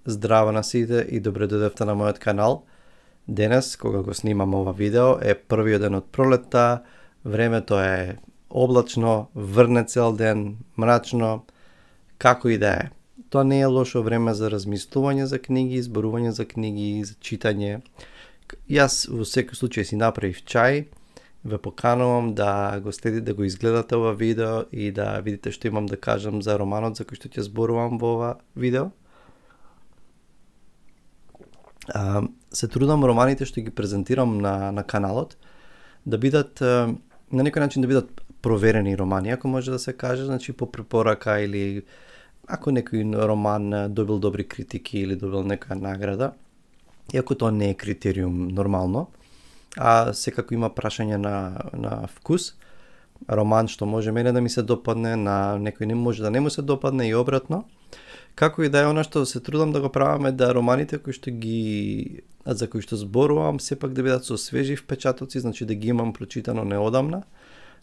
Здраво на сите и добре дојдовте на мојот канал. Денес, кога го снимам ова видео, е првиот ден од пролетта, времето е облачно, врне цел ден, мрачно, како и да е. Тоа не е лошо време за размислување за книги, зборување за книги, за читање. Јас во секој случај си направив чај, ве поканувам да го следите, да го изгледате ова видео и да видите што имам да кажам за романот за кој што ќе зборувам во ова видео. Се трудам романите што ги презентирам на каналот да бидат на некој начин да бидат проверени романи, ако може да се каже, значи по препорака или ако некој роман добил добри критики или добил некоја награда, иако тоа не е критериум нормално, а секако има прашање на вкус. Роман што може мене да ми се допадне, на некој не може да не му се допадне и обратно. Како и да е, она што се трудам да го правам е да романите за кои што зборувам сепак да бидат со свежи впечатоци, значи да ги имам прочитано неодамна.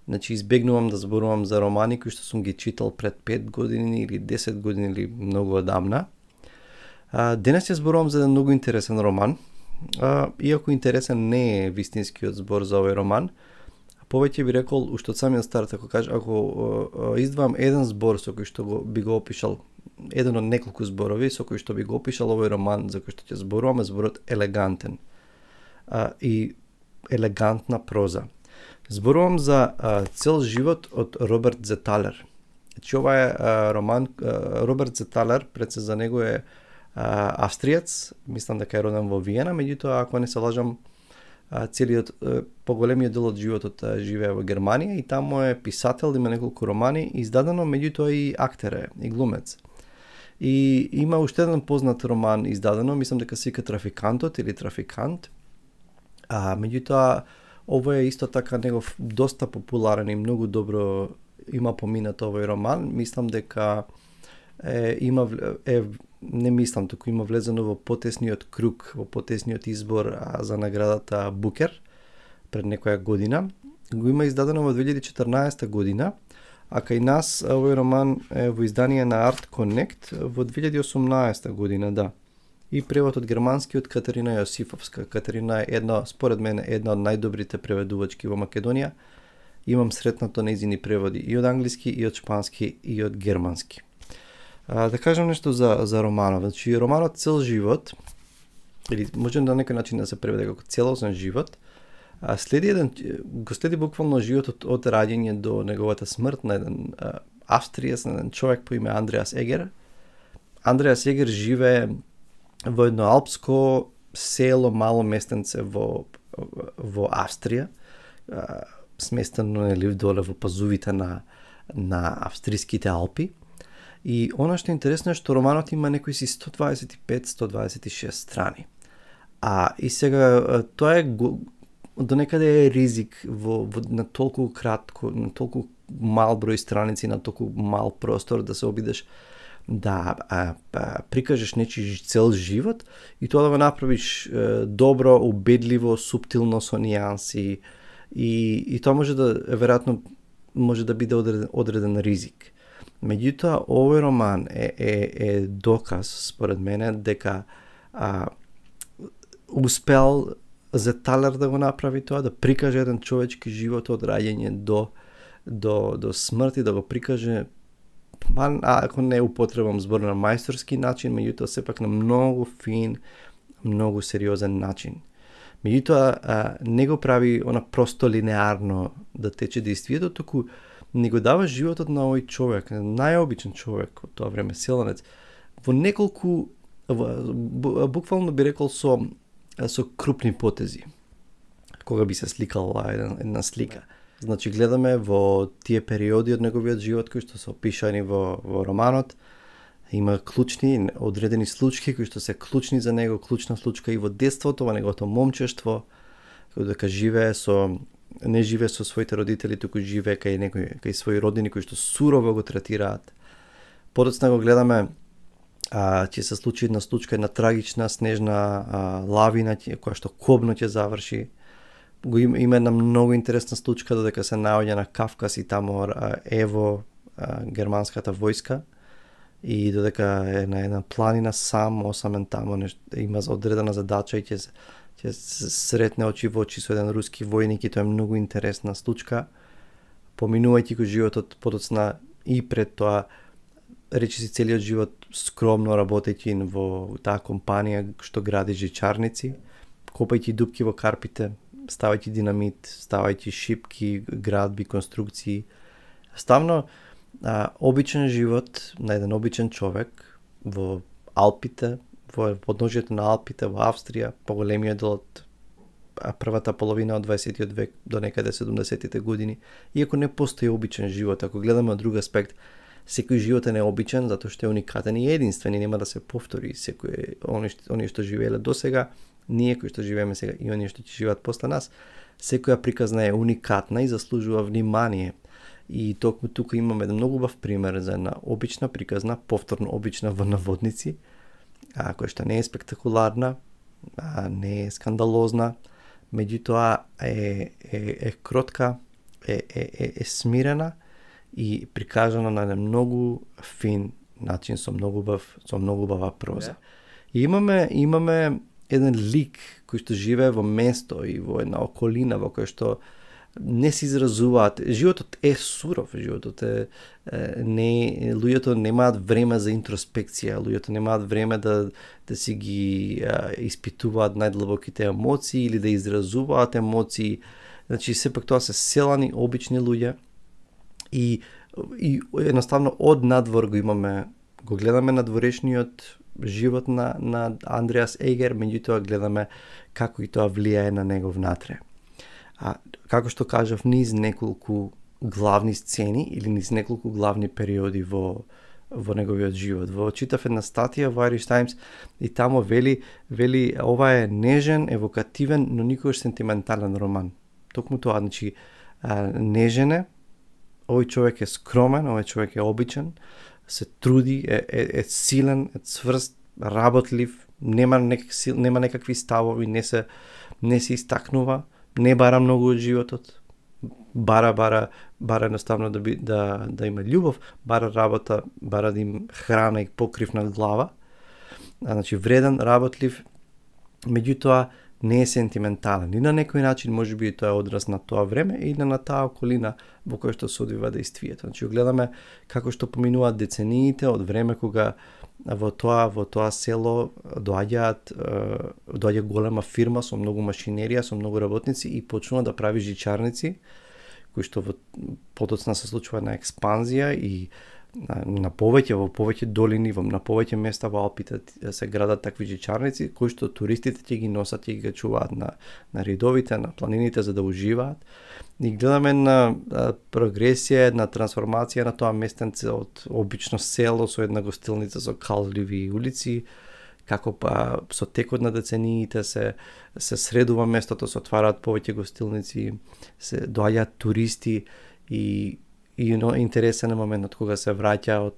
Значи избегнувам да зборувам за романи кои што сум ги читал пред 5 години или 10 години или многу одамна. Денес ќе зборувам за еден многу интересен роман. Иако интересен не е вистинскиот збор за овој роман, повеќе би рекол уште од самиот старт, ако издвам еден збор со кој што би го опишал, еден од неколку зборови со кој што би го опишал овој роман за кој што ќе зборувам, е зборот елегантен и елегантна проза. Зборувам за Цел живот од Роберт Зеталер. Значи ова е роман, Роберт Зеталер, пред се за него е австриец, мислам дека е роден во Виена, меѓутоа ако не се лажам, поголемиот дел од животот живее во Германија и таму е писател, има неколку романи, издадено, меѓутоа и актер е, и глумец. И има уште еден познат роман издадено, мислам дека се вика Трафикантот или Трафикант. Меѓутоа ово е исто така негов доста популарен и многу добро има поминат овој роман. Мислам дека не мислам, туку има влезено во потесниот круг, во потесниот избор за наградата Букер пред некоја година. Го има издадено во 2014 година, а кај нас овој роман е во издание на Art Connect во 2018 година, да. И превод од германски од Катерина Јосифовска. Катерина е според мен, една од најдобрите преведувачки во Македонија. Имам сретнато нејзини преводи и од англиски, и од шпански, и од германски. Да кажам нешто за романот. Значи, романот Цел живот, или може на некој начин да се преведе како целосен живот, го следи буквално животот од раѓање до неговата смрт на еден австриец, на еден човек по име Андреас Егер. Андреас Егер живее во едно алпско село, мало местенце во Австрија, сместено доле во пазувите на австриските Алпи. И она што е интересно е што романот има некои си 125-126 страни. И сега тоа е до некаде е ризик на толку кратко, на толку мал број страници, на толку мал простор да се обидеш да прикажеш нечи цел живот и тоа да го направиш добро, убедливо, суптилно со нијанси и тоа може да веројатно може да биде одреден ризик. Меѓутоа, овој роман е доказ, според мене, дека успел Зеталер да го направи тоа, да прикаже еден човечки живот од раѓање до смрт и да го прикаже, ако не употребам збор на мајсторски начин, меѓутоа сепак на многу фин, многу сериозен начин. Меѓутоа, не го прави она просто линеарно да тече действието, туку не го дава животот на овој човек, најобичен човек од тоа време, селенец, во неколку, буквално би рекол со крупни потези, кога би се сликала една слика. Значи, гледаме во тие периоди од неговиот живот кои што се опишани во романот, има клучни, одредени случаи кои што се клучни за него, клучна случка и во детството, во неговото момчештво, дека не живее со своите родители, туку живее кај своји родини кои што сурово го третираат. Подоцна го гледаме ќе се случи една случка, една трагична снежна лавина која што кобно ќе заврши. Има една многу интересна случка додека се наоѓа на Кавказ и таму ево германската војска и додека е на една планина сам, осамен тамо, има одредена задача и ќе се сретне очи во очи со еден руски војник и тоа е многу интересна случка. Поминувајќи го животот подоцна и пред тоа, речиси целиот живот скромно работејќи во таа компанија што гради жичарници, копајќи дупки во карпите, ставајќи динамит, ставајќи шипки, градби, конструкции. Ставно обичен живот на еден обичен човек во Алпите, во подножието на Алпите во Австрија, поголемиот дел од првата половина од 20 век до некаде 70-тите години. Иако не постои обичен живот, ако гледаме од друг аспект, секој живот е необичен затоа што е уникатен и единствен и нема да се повтори. Секој оние што живееле досега, ние кои што живееме сега и оние што ќе живеат после нас, секоја приказна е уникатна и заслужува внимание. И токму тука имаме еден многу убав пример за една обична приказна, повторно обична во наводници, која што не е спектакуларна, не е скандалозна, меѓутоа е кротка, е смирена и прикажана на еден многу фин начин со многу убава проза. И имаме еден лик кој што живее во место и во една околина во која што не се изразуваат. Животот е суров, животот луѓето немаат време за интроспекција, луѓето немаат време да си ги испитуваат најдлабоките емоции или да изразуваат емоции. Значи сепак тоа се селани, обични луѓе и едноставно од надвор го гледаме надворешниот живот на Андреас Егер, меѓутоа гледаме како и тоа влијае на него внатре. Како што кажав, низ неколку главни сцени или низ неколку главни периоди во неговиот живот. Читав една статија во Irish Times и тамо вели ова е нежен, евокативен, но никогаш сентиментален роман. Токму тоа, значи, нежен е, овој човек е скромен, овој човек е обичен, се труди, е силен, е цврст, работлив, нема некакви ставови, не се истакнува, не бара многу од животот, бара едноставно да има љубов, бара работа, бара да им храна и покрив над глава. Значи вреден, работлив, меѓутоа не е сентиментален. И на некој начин можеби тоа е одраз на тоа време и на таа околина во која што се одвива действието. Значи гледаме како што поминуваат децениите од време кога во тоа село доаѓа голема фирма со многу машинерија, со многу работници и почнува да прави жичарници, кои што подоцна се случува на експанзија и во повеќе долини, на повеќе места во Алпите се градат такви жичарници, кои што туристите ќе ги носат и ги чуваат на ридовите, на планините за да уживаат. И гледаме на прогресија, на трансформација на тоа местенце од обично село со една гостилница со калливи улици, како со текот на децениите се средува местото, се отвараат повеќе гостилници, се доаѓаат туристи и интересен е моментот кога се враќа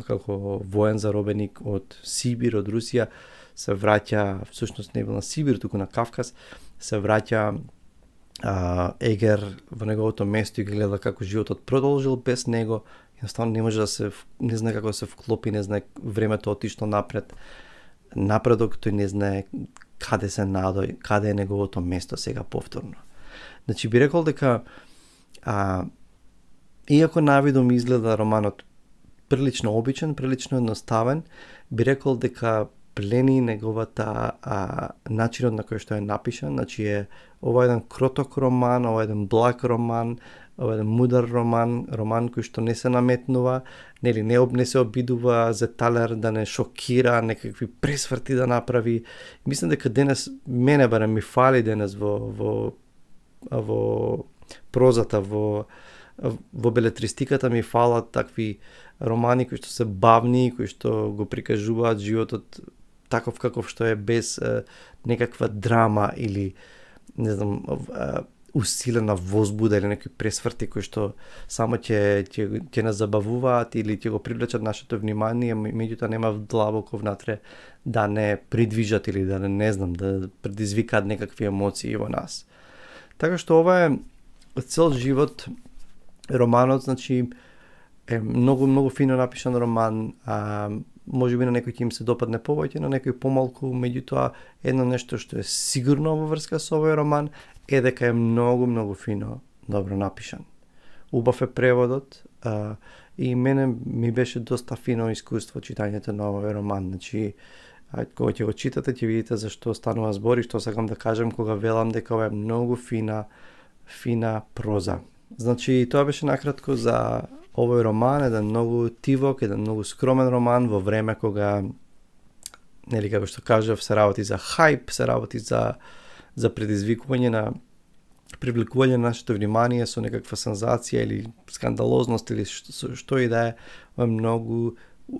како воен заробеник од Сибир, од Русија, се враќа, всушност не бил на Сибир, туку на Кавказ, се враќа Егер во неговото место и гледа како животот продолжил без него, едноставно не може не знае како да се вклопи, не знае, времето отишло напред, напредок, тој не знае каде се надој, каде е неговото место сега повторно. Значи би рекол дека иако навидом изгледа романот прилично обичен, прилично едноставен, би рекол дека плени неговата начинот на кој што е напишан. Значи ова е еден кроток роман, ова е еден благ роман, ова е еден мудар роман кој што не се наметнува, не се обидува за талер да не шокира, некакви пресврти да направи. Мислам дека денес мене барем ми фали денес во прозата, во белетристиката ми фалат такви романи кои што се бавни, кои што го прикажуваат животот таков каков што е, без некаква драма или не знам усилена возбуда или некои пресврти кои што само ќе нас забавуваат или ќе го привлечат нашето внимание, меѓутоа нема длабоко внатре да не придвижат или да не знам, да предизвикаат некакви емоции во нас. Така што ова е цел живот романот, значи е многу фино напишан роман, може би на некој ќе им се допадне повеќе, на некој помалку, меѓутоа едно нешто што е сигурно во врска со овој роман е дека е многу фино добро напишан. Убав е преводот, и мене ми беше доста фино искуство читањето на овој роман. Значи, кога ќе го читате, ќе видите зашто станува збор и што сакам да кажем кога велам дека ова е многу фина проза. Значи, тоа беше накратко за овој роман, еден многу тивок, еден многу скромен роман во време кога, нели, како што кажав, се работи за хајп, се работи за предизвикување на привлекување на нашето внимание со некаква сензација или скандалозност или што и да е, многу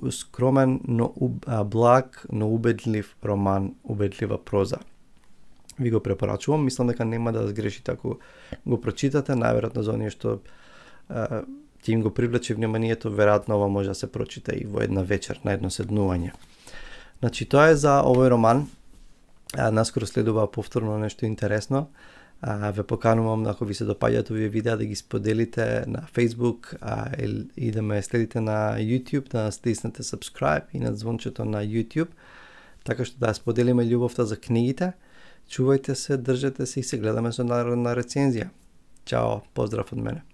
скромен, но благ, но убедлив роман, убедлива проза. Ви го препорачувам, мислам дека нема да сгрешите ако го прочитате, најверојатно за оние што ќе им го привлече вниманието, веројатно ова може да се прочита и во една вечер, на едно седнување. Значи, тоа е за овој роман. Наскоро следува повторно нешто интересно. Ве поканувам, ако ви се допаѓаат овие видеа, да ги споделите на Facebook и да ме следите на YouTube, да стиснете subscribe и на звончето на YouTube, така што да споделиме љубовта за книгите. Чувајте се, држете се и се гледаме со народна рецензија. Чао, поздрав од мене.